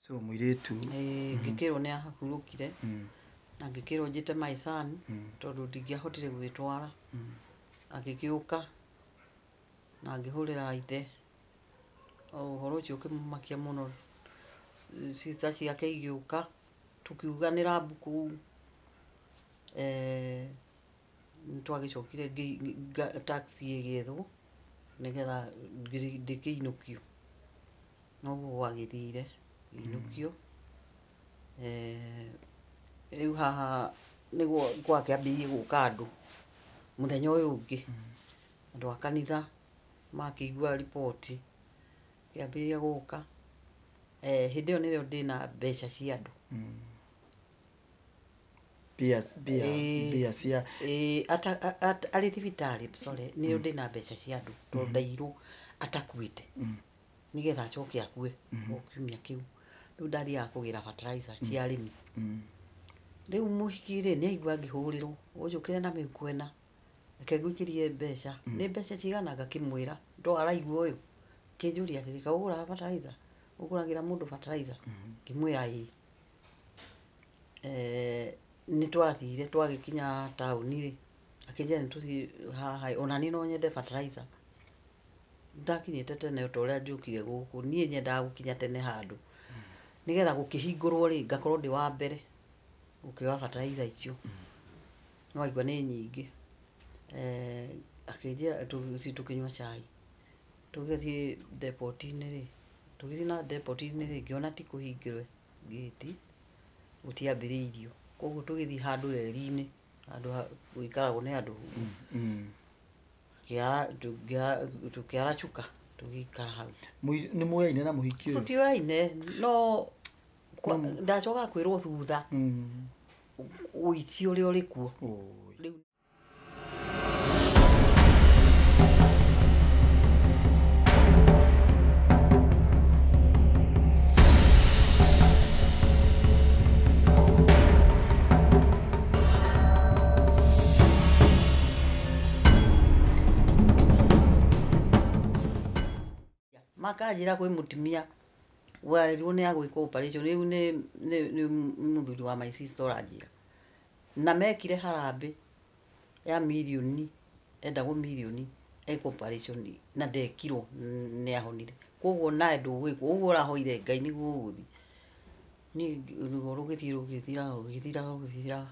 So mũirĩtu. Ngĩkĩrwo nĩ ahurũkire na ngĩkĩrwo njĩte my son tondũ ndingĩahotire gwĩtwara. Agĩgĩũka na ngĩhũrĩra ithe. Ũhoro ũcio ũkĩmũmakia mũno. Sister ciake igĩũka tũkiuganĩra mbu kũu. Nĩtwagĩcokire taxi ĩgĩethwo nĩgetha ndĩkĩinũkio. Noguo gwagĩthire ngĩinũkio. Rĩu haha nĩguo gwakĩambĩrĩirie gũka andũ mũthenya ũyũ ũngĩ. Andũ a kanitha makĩigua riboti kĩambĩrĩria gũka. Hĩndĩ ĩyo nĩrĩo ndĩna mbeca cia andũ. Mbia cia Arĩ thibitarĩ, sorry, nĩrĩo ndĩna mbeca cia andũ tondũ ndairwo atakuĩte nĩgetha acoke akue o kiumia kĩu. Rĩu ndathiaga kũgĩra fertilizer cia arĩmi. Rĩu mũhiki rĩ, nĩ aigua ngĩhũrĩrwo, ũnjũkĩre na mĩhuko ĩna, reke ngũikĩrie mbeca. Nĩ mbeca cigana? Ngakĩmwĩra, ndo araigua ũyũ. Akĩnjũria atĩrĩ, kaĩ ũgũraga fertilizer? Ũgũragĩra mũndũ fertilizer? Ngĩmwĩra ĩĩ. Nĩ twathire twagĩkinya taũni rĩ, akĩnjĩra nĩ tũthiĩ haha, ona niĩ no nyende fertilizer. Ndakinyĩte tene ta ũrĩa njũkire gũkũ, niĩ nyendaga gũkinya tene handũ nĩgetha gũkĩhingũrwo rĩ, ngakorwo ndĩ wa mbere gũkĩoya fertilizer icio. No aigua nĩ nyingĩ. Akĩnjĩra tũgĩthiĩ tũkĩnyua cai. Tũgĩthiĩ depot-inĩ rĩ, tũgĩthiĩ na depot-inĩ rĩ, ngĩona ti kũhingĩre gate, gũtiambĩrĩirio. Koguo tũgĩthiĩ handũ reri-inĩ, handũ gũikaragwo nĩ andũ. Tũkĩara cuka, tũgĩikara hau. Nĩ muoyaine na mũhiki ũyũ? Tũtioyaine, no ndacoka kwĩrwo thutha ũici ũrĩa ũrĩ kuo. Rĩu makanjĩra kwĩ mũtumia werirwo nĩ agwĩkwo operation. Rĩu nĩ mũthuri wa my sister ũranjĩra. Na mekire harambĩ ya mirioni, endagwo mirioni ekwo operation na ndekirwo, nĩ ahonire. Koguo nawe ndũgwĩkwo, ũguo ũrahoire Ngai nĩguo ũgũthiĩ. Niĩ ruo rũgĩthiĩ rũgĩthiraga rũgĩthiraga rũgĩthiraga.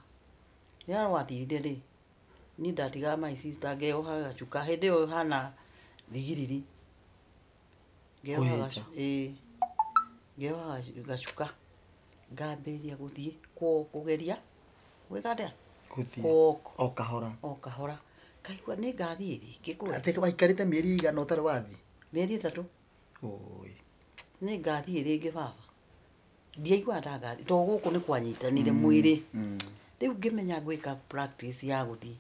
Rĩrĩa rwathirire rĩ, niĩ ndatigaga my sister ngeyoha gacuka. Hĩndĩ ĩyo hana thigiriri. Kũhĩnja. Ngeyoha gacuka ngambĩrĩria gũthiĩ kũgeria gwĩka atĩa? Gũthiĩ. Kũwalk. O kahora. O kahora. Ngaigua nĩ ngathiĩ rĩngĩ kũrĩa. Atĩ waikarĩte mĩeri ĩigana ũtarĩ wathiĩ? Mĩeri 3. Oi. Nĩ ngathiĩ rĩngĩ baba. Ndiaiguaga ta ngathiĩ, tondũ gũkũ nĩ kwanyitanire mwĩrĩ. Rĩu ngĩmenya ngwĩka practice ya gũthiĩ.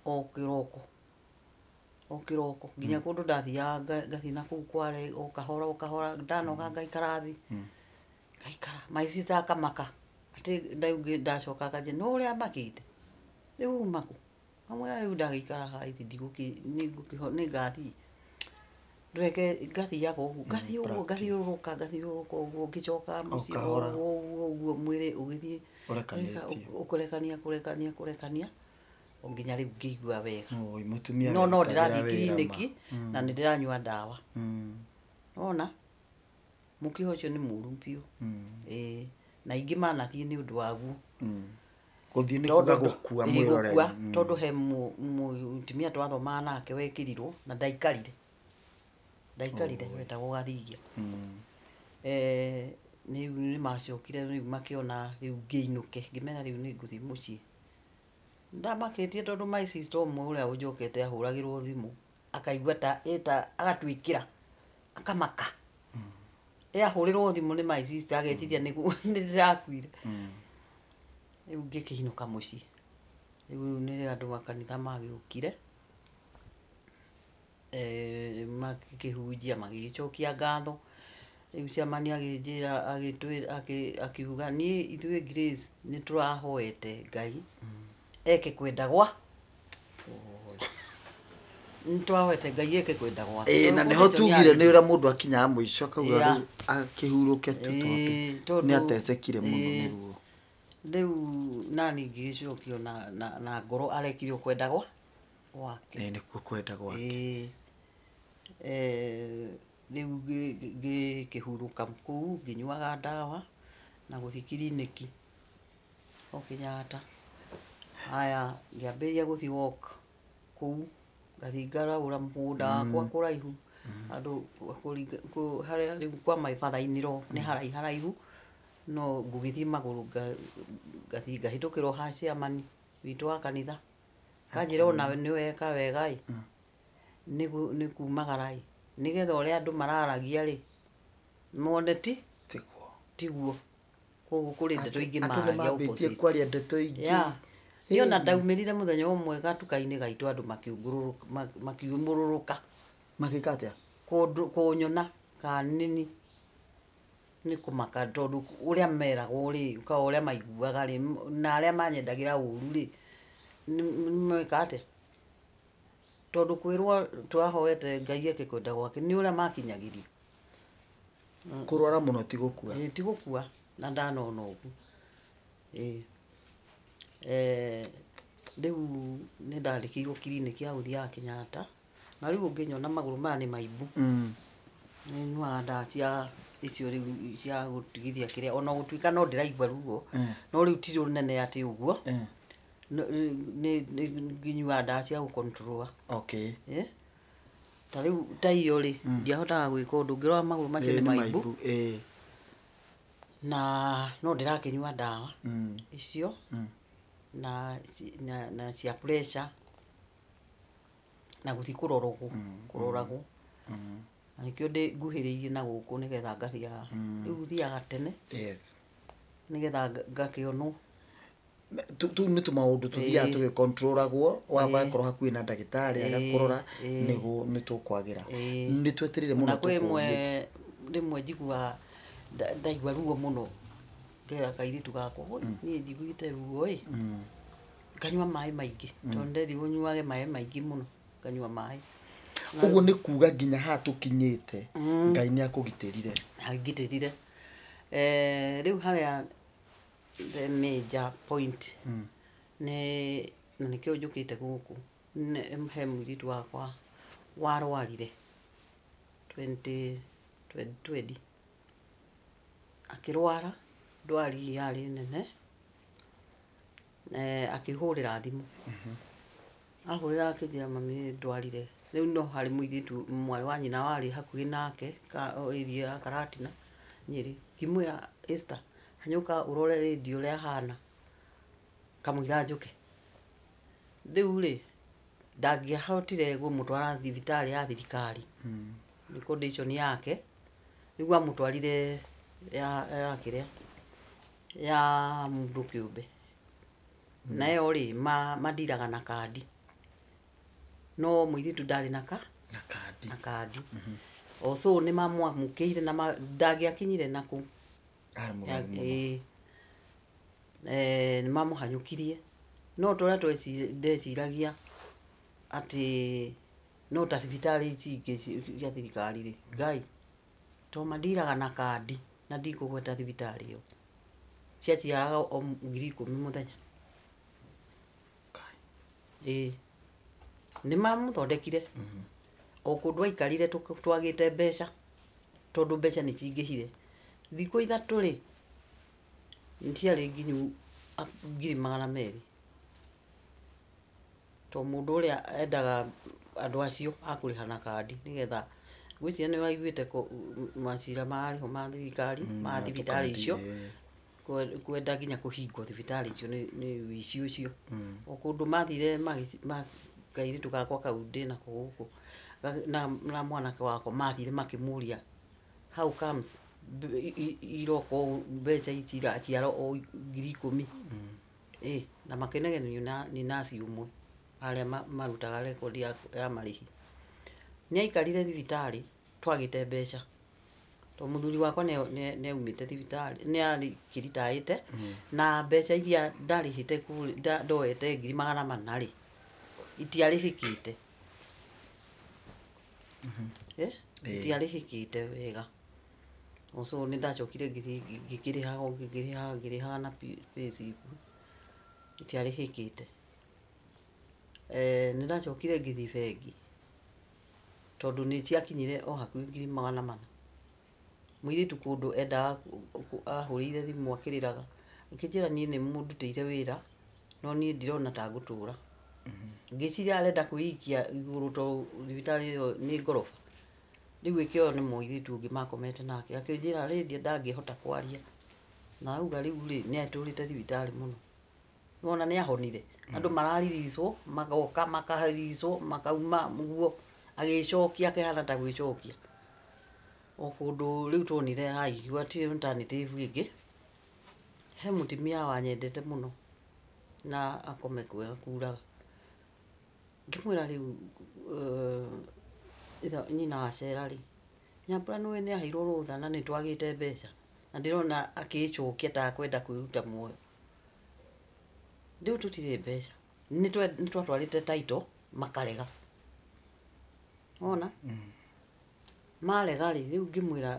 O kĩroko. O kĩroko. Nginya kũndũ ndathiaga ngathiĩ na kũu kware o kahora o kahora, ndanoga ngaikara thĩ. Ngaikara. My sister akamaka. Atĩ rĩu ndacoka akanjĩra, nĩ ũrĩa makĩte? Rĩu uma kũ? Ngamwĩra rĩu ndagĩikara haha ithi nĩ ngathiĩ. Ndũreke ngathiaga ũguo, ngathiĩ ũguo, ngathiũrũrũka, ngathiũrũrũka ũguo, ngĩcoka mũciĩ kahora. ũguo, ũguo, ũguo, mwĩrĩ ũgĩthiĩ Ũrekanĩtie. ũkũrekania, kũrekania, kũrekania, o nginya rĩu ngĩigua wega. Oi, mũtumia No, no werutagĩra ndĩrathiĩ wĩra ma. kiriniki na nĩ ndĩranyua ndawa. Wona? Mũkiho ũcio nĩ mũũru biũ. Ĩĩ, na aingĩ manathiĩ nĩ ũndũ waguo. Gũthiĩ nĩ Tondũ kuga gũkua mwĩroreri. gũkua, tondũ he mũtumia twathomaga nake wekĩrirwo na ndaikarire. Ndaikarire, wetagwo Gathigia. Rĩu nĩ macokire rĩu makĩona rĩu ngĩinũke, ngĩmera rĩu nĩ ngũthiĩ mũciĩ. Ndamakĩtie tondũ my sister ũmwe ũrĩa ũnjokete ahũragĩrwo thimũ, akaigua ta ĩta agatuĩkĩra, akamaka. Ĩ ahũrĩrwo thimũ nĩ my sister ageciria nĩ ndĩrakuire. Rĩu ngĩkĩinũka mũciĩ. Rĩu nĩ andũ a kanitha magĩũkire, makĩhunjia magĩgĩcokia ngatho. Rĩu cemania agĩnjĩra, akiuga niĩ ithuĩ Grace nĩ tũrahoete Ngai eke kwenda gwa. Nĩtwahete Ngai eke kwenda gwake. Ĩĩ, na Tondũ nĩho condition tugire yarĩ nĩ ũrĩa mũndũ akinyaga mũico akauga Yeah. rĩu akĩhurũke tu tondũ Ĩĩ, tondũ nĩ atecekire mũno ĩĩ, nĩ ruo. Rĩu nani ngĩgĩcokio na ngoro arekire kwenda gwake. Ĩĩ, nĩkuo kwenda gwake. Ĩĩ. Rĩu ngĩkĩhurũka kũu ngĩnyuaga ndawa na gũthiĩ kiriniki o Kenyatta. Haya, ngĩambĩrĩria gũthiĩ walk kũu, ngathiĩ ngaraũra mũgũnda wakwa kũraihu andũ harĩa rĩu kwa my father in law nĩ haraihu haraihu, no ngũgĩthiĩ magũrũ ngathiĩ ngahĩtũkĩra o ha chairman witũ wa kanitha, kanjĩra onawe nĩ weka wega ĩ, nĩ kumagara ĩ, nĩgetha ũrĩa andũ mararagia rĩ mone ti Tiguo. Tiguo. Koguo kũrĩ ndeto ingĩ Andũ nĩ maragia mambĩtie opposite. kwaria ndeto ingĩ. Yeah. Niĩ ona ndaumĩrire mũthenya ũmwe gatuka-inĩ gaitũ andũ makiumũrũrũka. Magĩka atĩa? Kũnyona kana nĩni nĩ kũmaka tondũ ũrĩa meragwo rĩ, kana ũrĩa maiguaga rĩ, na arĩa manyendagĩra ũru rĩ, nĩ meka atĩa? Tondũ kwĩrwo tũrahoete Ngai eke kwenda gwake nĩ ũrĩa makinyagĩrio. Kũrwara mũno ti gũkua. Ĩĩ, ti gũkua na ndanona ũguo. Ĩĩ. Rĩu nĩ ndandĩkĩirwo kiriniki ya gũthiaga Kenyatta, na rĩu ũngĩnyona magũrũ maya nĩ maimbu. Nĩ nyuaga ndawa cia icio rĩu cia gũtigithia kĩrĩa, ona gũtuĩka no ndĩraigua ruo, no rĩu ti rũnene atĩ ũguo. Nĩ ngĩnyuaga ndawa cia gũ control. Okay. Ĩ? Ta rĩu ta iyo rĩ, ndiahotaga gwĩka ũndũ, ngĩrora magũrũ macio Ĩĩ, nĩ maimbu. Ĩĩ. Na no ndĩrakĩnyua ndawa icio na cia pressure na gũthiĩ kũroragwo kũroragwo. Na nĩkĩo ndĩ nguhĩrĩirie na gũkũ nĩgetha ngathiaga, rĩu thiaga tene nĩgetha ngakĩonwo. Tũu nĩ tũmaũndũ tũthiaga tũgĩcontrolagwo, wakorwo hakuhĩ na ndagĩtarĩ agakũrora nĩguo nĩ tũkwagĩra. Nĩ twetereire mũno Na kwĩ tũkũrie. Ĩmwe rĩmwe njiguaga ndaigua ruo mũno, ngera kairĩtu gakwa, "Woi, niĩ njiguĩte ruo ĩ." Nganyua maĩ maingĩ tondũ nderirwo nyuage maĩ maingĩ mũno, nganyua maĩ. Ũguo nĩ kuga nginya haha tũkinyĩte Ngai nĩ akũgitĩrire. Angitĩrire. Rĩu harĩa the major point nĩ na nĩkĩo njũkĩte gũkũ, he mũirĩtu wakwa warwarire 2020, akĩrwara ndwari yarĩ nene, akĩhũrĩra thimũ, ahũrĩra akĩnjĩra, "Mami, nĩ ndwarire." Rĩu no harĩ mũirĩtu mwarĩ wa nyina warĩ hakuhĩ nake ka area ya Karatina Nyĩrĩ, ngĩmwĩra, "Esther, hanyũka ũrore rĩndiũ ũrĩa hana kamũira njũke." Rĩu rĩ, ndangĩahotire kũmũtwara thibitarĩ ya thirikari nĩ condition yake, rĩu amũtwarire ya kĩrĩa ya mũndũ kĩũmbe, nayo rĩ mandiraga na kandi, no mũirĩtu ndarĩ na ka Na kandi. Na kandi. Also nĩ mamwamũkĩire na ndangĩakinyire na kũu. Arĩ mũrwaru mũno. Ĩĩ. Nĩ mamũhanyũkirie, no torĩa ndeciragia atĩ no ta thibitarĩ ici ingĩ cia thirikari rĩ, Ngai, to mandiraga na kandi, na ndikũgweta thibitarĩ ĩyo, ciaciaraga o 10,000 mũthenya. Ĩĩ, nĩ mamũthondekire o kũndũ aikarire twagĩte mbeca tondũ mbeca nĩ cingĩhire. Thikũ 3 rĩ, ciarĩ nginyu 200,000, to mũndũ ũrĩa endaga andũ acio akũrĩha na kandi, nĩgetha ngwĩciria nĩ ũraiguĩte macira mararĩho ma thirikari ma thibitarĩ icio, kwenda nginya kũhingwo thibitarĩ icio nĩ ũici ũcio. O kũndũ mathire kairĩtu gakwa kau ndĩnako gũkũ na mwanake wakwa mathire makĩmũria, "How comes iroka ũũ, mbeca ici iraciara o 10,000?" Ĩ na makĩnegenio nĩ naci ũmwe arĩa marutaga rekondi ya marĩhi. Nĩ aikarire thibitarĩ twagĩte mbeca to mũthuri wakwa nĩ aumĩte thibitarĩ, nĩ arĩkĩritaĩte, na mbeca iria ndarĩhĩte ndoete 400,000 rĩ, itiarĩhĩkĩte. Eh, itiarĩhĩkĩte wega. So nĩ ndacokire ngĩthiĩ ngĩkĩrĩhaga o ngĩrĩhaga ngĩrĩhaga na payslip, itiarĩhĩkĩte. Eh, nĩ ndacokire ngĩthiĩ bengi tondũ nĩ ciakinyire o hakuhĩ 400,000. Mũirĩtu kũndũ endaga ahũrĩire thimũ akĩrĩraga, akĩnjĩra niĩ nĩ mũndutĩire wĩra no niĩ ndirona ta ngũtũra. Ngĩciria arenda kwĩikia igũrũ tondũ thibitarĩ ĩyo nĩ ngoroba. Rĩu ĩkĩoywo nĩ mũirĩtu ũngĩ makomete nake, akĩnjĩra rĩndĩ ndangĩhota kwaria, na auga rĩu rĩ, nĩ atũrĩte thibitarĩ mũno. Nĩwona nĩ ahonire. Andũ mararirizwo magoka makaririzwo makauma mũguo, agĩcokia akĩhana ta gwĩcokia o kũndũ. Rĩu tuonire aigua ti alternative ĩngĩ. He mũtumia wanyendete mũno na akome kwega kuraga, ngĩmwĩra rĩu nyina wa Cera rĩ, Nyambura nĩũĩ nĩ aheirwo rũtha na nĩ twagĩte mbeca, na ndĩrona akĩĩcokia ta akwenda kwĩruta muoyo. Rĩu tũtirĩ mbeca, nĩ twatwarĩte title makarega. Wona marega rĩ, rĩu ngĩmwĩra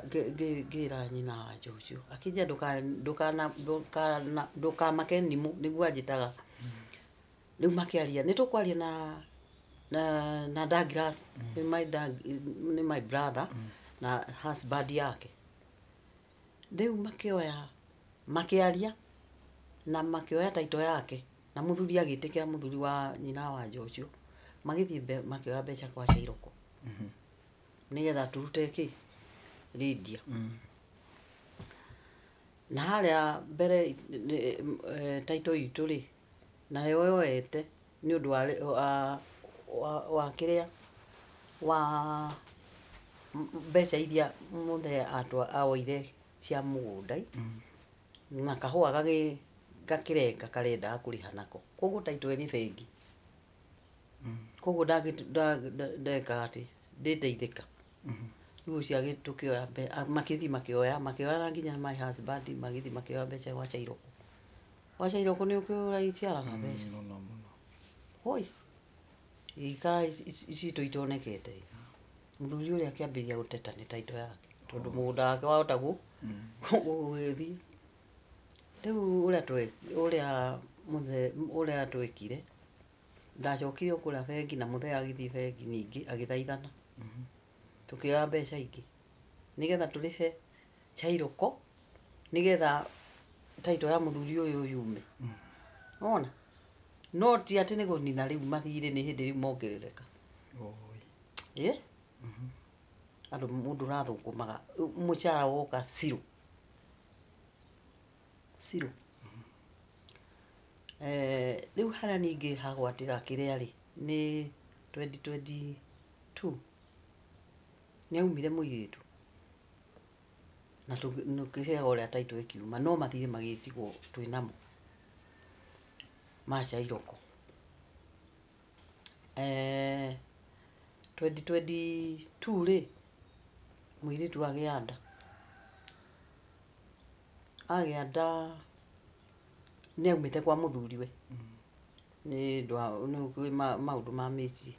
ngĩra nyina wa Jojo, akĩnjĩra ndũkamake nimũ nĩguo anjĩtaga. Rĩu makĩaria nĩ tũkwaria na Douglas, nĩ my nĩ my brother na husband yake. Rĩu makĩoya makĩaria na makĩoya title yake, na mũthuri agĩtĩkĩra, mũthuri wa nyina wa Jojo, magĩthiĩ makĩoya mbeca kwa Cairoko nĩgetha tũrute kĩ Lydia. Na harĩa mbere title itũ rĩ, nayo yoete nĩ ũndũ wa kĩrĩa wa mbeca iria mũthee aoire cia mũgũnda na kahũa gakĩrenga karendaga kũrĩha nako, koguo title ĩrĩ bengi. Koguo ndeka atĩ ndĩteithĩka. Rĩu ũcio tũkĩoya makĩthiĩ makĩoya na nginya my husband magĩthiĩ makĩoya mbeca gwa Cairoko. Gwa Cairoko nĩ ũkĩũĩ ũrĩa iciaraga mbeca. Mũno mũno. Hoi ikara citũ itonekete. Mũthuri ũrĩa akĩambĩrĩria gũteta nĩ title yake tondũ mũgũnda wake wahota gũgĩthiĩ. Rĩu ũrĩa mũthee ũrĩa twekire, ndacokire o kũrĩa bengi na mũthee agĩthiĩ bengi ningĩ agĩthaithana, tũkĩoya mbeca ingĩ nĩgetha tũrĩhe Cairoko nĩgetha title ya mũthuri ũyũ yume. Wona no ti atĩ nĩ kũnina rĩu mathirĩ, nĩ hĩndĩ rĩu mongerereka. Oi. Ĩ andũ mũndũ ũrathũkũmaga mũcara woka zero zero. Eh, rĩu harĩa ningĩ hagwatĩra kĩrĩa rĩ, nĩ 2022 nĩ aumire mũirĩtu na tũkĩheaga ũrĩa title ĩkiuma, no mathirĩ magĩtigwo twĩnamo ma Cairoko. Eh, 2022 rĩ, mũirĩtu agĩa nda, agĩa nda nĩ aumĩte kwa mũthuriwe nĩ ũndũ wa nĩ ũkĩũĩ maũndũ ma mĩciĩ,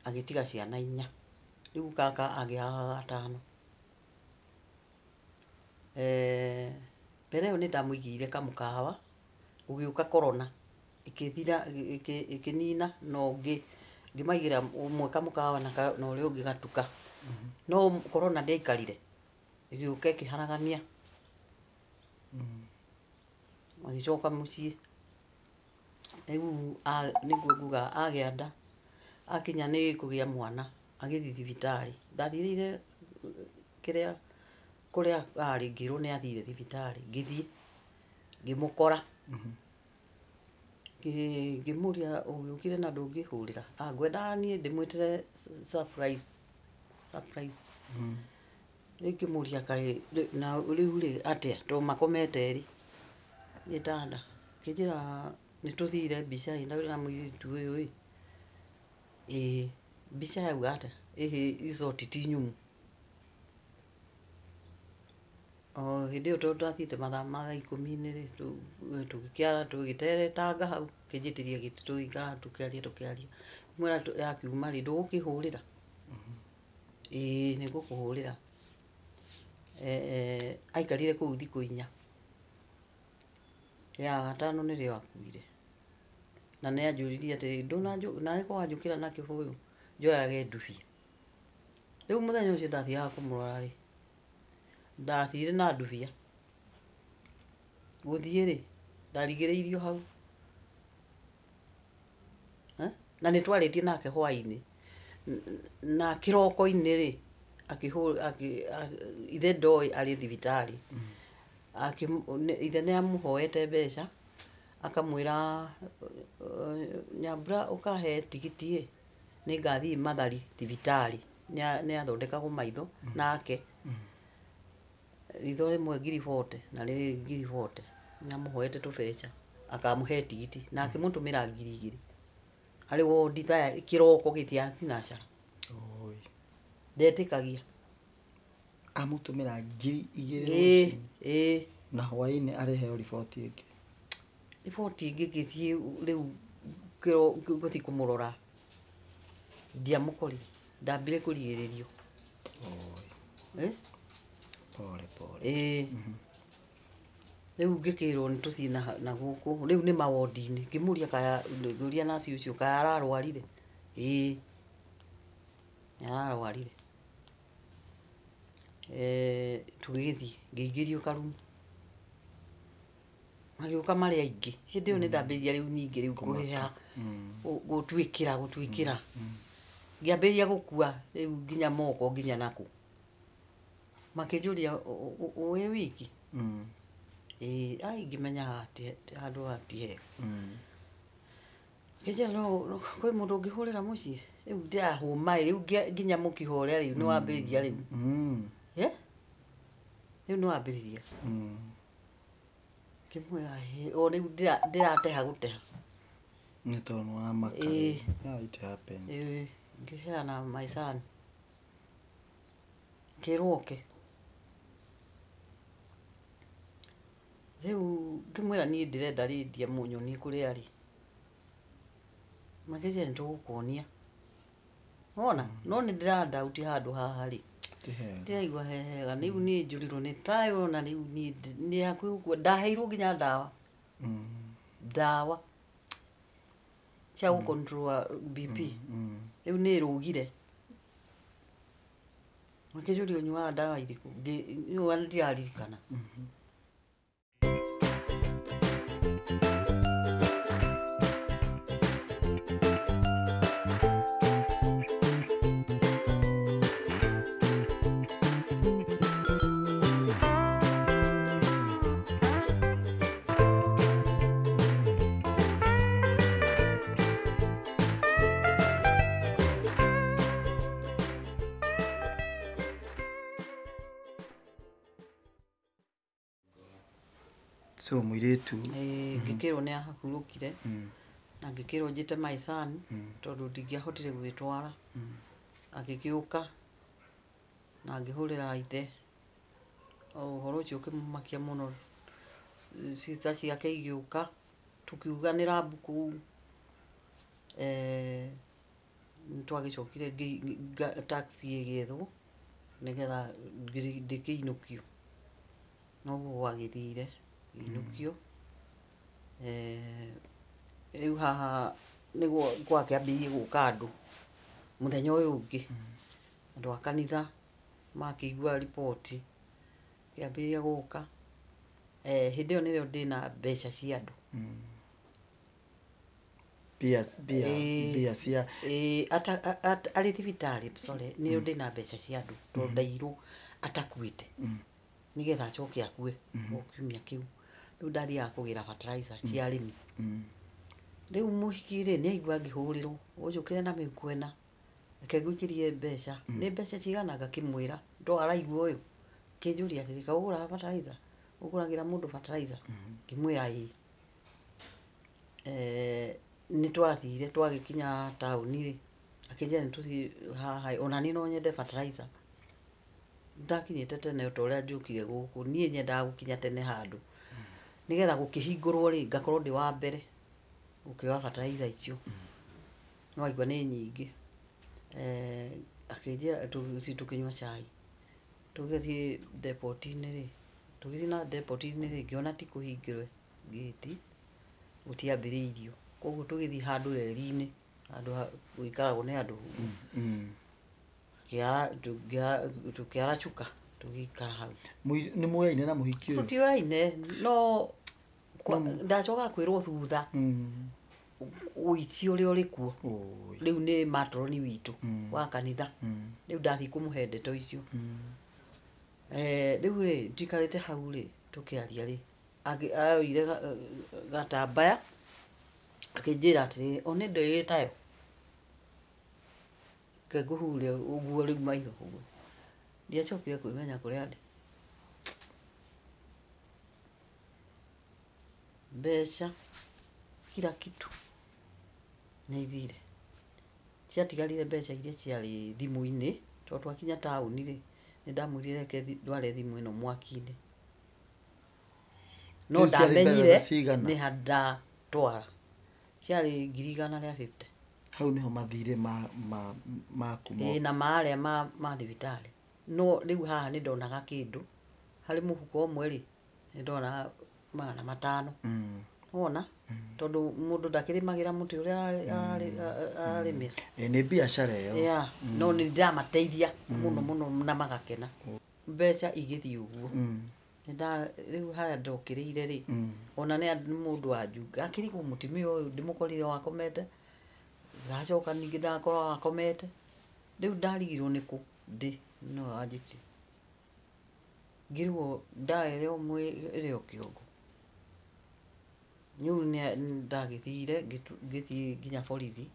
agĩtiga ciana inya, rĩu gaka agĩa gatano. Eh, mbere ĩyo nĩ ndamũigĩire kamũkawa, gũgĩũka corona ĩkĩthira, ĩkĩnina na ũngĩ ngĩmaigĩra ũmwe kamũkawa na ũrĩa ũngĩ gatuka. No corona ndĩaikarire, ĩgĩũka ĩkĩharagania, magĩcoka mũciĩ. Rĩu nĩguo nguga agĩa nda, akinya nĩ kũgĩa mwana agĩthiĩ thibitarĩ. Ndathirĩire kĩrĩa kũrĩa arĩ, ngĩrwo nĩ athire thibitarĩ, ngĩthiĩ ngĩmũkora, ngĩmũria ũgĩũkire na ndũngĩhũrĩra. Ah, ngwendaga niĩ ndĩmwĩtĩre surprise surprise. Rĩu ngĩmũria kaĩ na rĩu rĩ atĩa tondũ makomete erĩ gĩtanda. Akĩnjĩra nĩ tũthire mbica ĩ na mũirĩtu ũyũ ĩ. Ĩĩ mbica yauga atĩa? Ĩhĩ result ti nyumu. O hĩndĩ ĩyo tondũ ndathiĩte mathaa ma thaa ikũmi-inĩ rĩ, tũgĩkĩara tũgĩteretanga hau, akĩnjĩtĩria gĩtĩ tũgĩikara tũkĩaria tũkĩaria. Ngĩmwĩra yakiuma rĩ, ndũgũkĩhũrĩra? Ĩĩ nĩ ngũkũhũrĩra. Aikarire kũu thikũ 4. Ya gatano nĩrĩo akuire. Na nĩ anjũririe atĩrĩ, nawe ko wanjũkĩra na kĩbũyũ njoyage ndubia. Rĩu mũthenya ũcio ndathiaga kũmũrora rĩ, ndathire na ndubia. Gũthiĩ rĩ, ndarigĩrĩirio hau. Na nĩ twarĩtie nake hwainĩ. Na kĩroko-inĩ rĩ, ithe ndoĩ arĩ thibitarĩ. Ithe nĩ amũhoete mbeca, akamwĩra Nyambura ũkahe tigiti ĩ, nĩ ngathiĩ Mathari thibitarĩ. Nĩ athondekagwo maitho nake. Ritho rĩmwe 40,000 na rĩrĩ 40,000. Nĩ amũhoete tũbeca akamũhe tigiti na akĩmũtũmĩra 2,000. Arĩ wondi thaa kĩroko gĩtia thinacara. Oi. Ndetĩkagia. Amũtũmĩra 2,000 rũcinĩ. Ĩĩ. Na hwainĩ areheo riboti ĩngĩ. Riboti ĩngĩ ngĩthiĩ rĩu gũthiĩ kũmũrora. Ndiamũkorire. Ndambire kũrigĩrĩrio. Oi. Pole pole. Ĩĩ. Rĩu ngĩkĩrwo nĩ tũthiĩ na gũkũ. Rĩu nĩ mawondi-inĩ. Ngĩmũria kaya, ngĩũria naci ũcio kaya ararwarire. Ĩĩ. Nĩ ararwarire. Tũgĩgĩthiĩ, ngĩingĩrio karumu. Magĩũka marĩ aingĩ. Hĩndĩ ĩyo nĩ ndambĩrĩria rĩu ningĩ rĩu kũheha, gũtuĩkĩra. Ngĩambĩrĩria gũkua rĩu nginya moko nginya nakũ. Makĩnjũria wĩ wiki? Ĩĩ, ai ngĩmenya handũ haha ti hega. Akĩnjĩra no kwĩ mũndũ ũngĩhũrĩra mũciĩ? Rĩu ndĩrahũma ĩ, rĩu nginya mũkiha ũrĩa rĩu nĩ wambĩrĩria rĩu. Rĩu nĩ wambĩrĩria. Ngĩmwĩra ĩĩ, o rĩu ndĩrateha gũteha. Nĩ tondũ nĩ wamaka rĩu. Yeah, it happens. Ĩĩ, ngĩheana my son. Ngĩrwo oke. Rĩu ngĩmwĩra niĩ ndĩrenda Lydia mũnyonie kũrĩa arĩ. Makĩnjĩra nĩ tũgũkuonia. Wona? No nĩ ndĩra doubt handũ haha rĩ. Ti hega. Ndĩraigua he hega. Rĩu niĩ njũrirwo nĩ thayũ na rĩu niĩ nĩ hakuhĩ gũkua. Ndaheirwo nginya ndawa. Ndawa cia gũ control BP. Rĩu nĩ ĩrũgire. Makĩnjũria ũnyuaga ndawa irĩkũ? Rĩu ndiraririkana. So mũirĩtu Ngĩkĩrwo nĩ ahurũkire na ngĩkĩrwo njĩte my son tondũ ndingĩahotire gwĩtwara. Agĩgĩũka na ngĩhũrĩra ithe. Ũhoro ũcio ũkĩmũmakia mũno. Sister ciake igĩũka tũkiuganĩra mbu kũu. Nĩ twagĩcokire taxi ĩgĩethwo nĩgetha ndĩkĩinũkio. Noguo gwagĩthire ngĩinũkio. Rĩu haha nĩguo gwakĩambĩrĩirie gũka andũ mũthenya ũyũ ũngĩ. Andũ a kanitha makĩigua riboti kĩambĩrĩria gũka. Hĩndĩ ĩyo nĩrĩo ndĩna mbeca cia andũ. Mbia cia Arĩ thibitarĩ, sorry, nĩrĩo ndĩna mbeca cia andũ tondũ ndairwo atakuĩte nĩgetha acoke akue o kiumia kĩu. Rĩu ndathiaga kũgĩra fertilizer cia arĩmi. Rĩu mũhiki rĩ, nĩ aigua ngĩhũrĩrwo, ũnjũkĩre na mĩhuko ĩna, reke ngũikĩrie mbeca. Nĩ mbeca cigana? Ngakĩmwĩra, ndo araigua ũyũ. Akĩnjũria atĩrĩ, kaĩ ũgũraga fertilizer? Ũgũragĩra mũndũ fertilizer? Ngĩmwĩra ĩĩ. Nĩ twathire twagĩkinya taũni rĩ, akĩnjĩra nĩ tũthiĩ haha, ona niĩ no nyende fertilizer. Ndakinyĩte tene ta ũrĩa njũkire gũkũ, niĩ nyendaga gũkinya tene handũ. Nĩgetha gũkĩhingũrwo rĩ, ngakorwo ndĩ wa mbere gũkĩoya fertilizer icio. No waigua nĩ nyingĩ. Akĩnjĩra tũgĩthiĩ tũkĩnyua cai. Tũgĩthiĩ depot-inĩ rĩ, tũgĩthiĩ na depot-inĩ rĩ, ngĩona ti kũhingĩre gate, gũtiambĩrĩirio. Koguo tũgĩthiĩ handũ reri-inĩ, handũ gũikaragwo nĩ andũ. Tũkĩara cuka, tũgĩikara hau. Nĩ muoyaine na mũhiki ũyũ? Tũtioyaine, no ndacoka kwĩrwo thutha ũici ũrĩa ũrĩ kuo. Rĩu nĩ matroni witũ wa kanitha. Rĩu ndathiĩ kũmũhe ndeto icio. Rĩu rĩ, tũikarĩte hau rĩ, tũkĩaria rĩ, aroire gatambaya akĩnjĩra atĩrĩrĩ, one ndĩrĩ tayo. Reke ngũhure ũguo rĩu maitho ũguo. Ndiacokire kwĩmenya kũrĩa ndĩ. Mbeca, kila kitu nĩ ithire. Ciatigarire mbeca iria ciarĩ thimũ-inĩ, tondũ twakinya taũni rĩ, nĩ ndamwĩrire reke ndware thimũ ĩno mwaki-inĩ. No Rĩu ciarĩ mbeca ndamenyire cigana? nĩ ha ndatwara. Ciarĩ 150,000. Hau nĩho mathirĩ maku Ĩĩ, na marĩa ma thibitarĩ. No rĩu haha nĩ ndonaga kĩndũ, harĩ mũhuko ũmwe rĩ, nĩ ndonaga 500. Wona? Tondũ mũndũ ndakĩrĩmagĩra mũtĩ ũrĩa ararĩmĩra. Nĩ biacara ĩyo. Yeah, no nĩ ndĩramateithia mũno mũno na magakena. Mbeca igĩthiĩ ũguo. Rĩu harĩa ndokĩrĩire rĩ, ona nĩ mũndũ wanjunga, akĩrigwo mũtumia ũyũ ndĩmũkorire wakomete, ndacoka ningĩ ndakorwo akomete. Rĩu ndarigirwo nĩkũ ndĩ no wanjĩtire. Ngĩrigwo ndawa ĩrĩa ũmwe ĩrĩ o kĩongo. Rĩu nĩ ndagĩthire ngĩthiĩ nginya borithi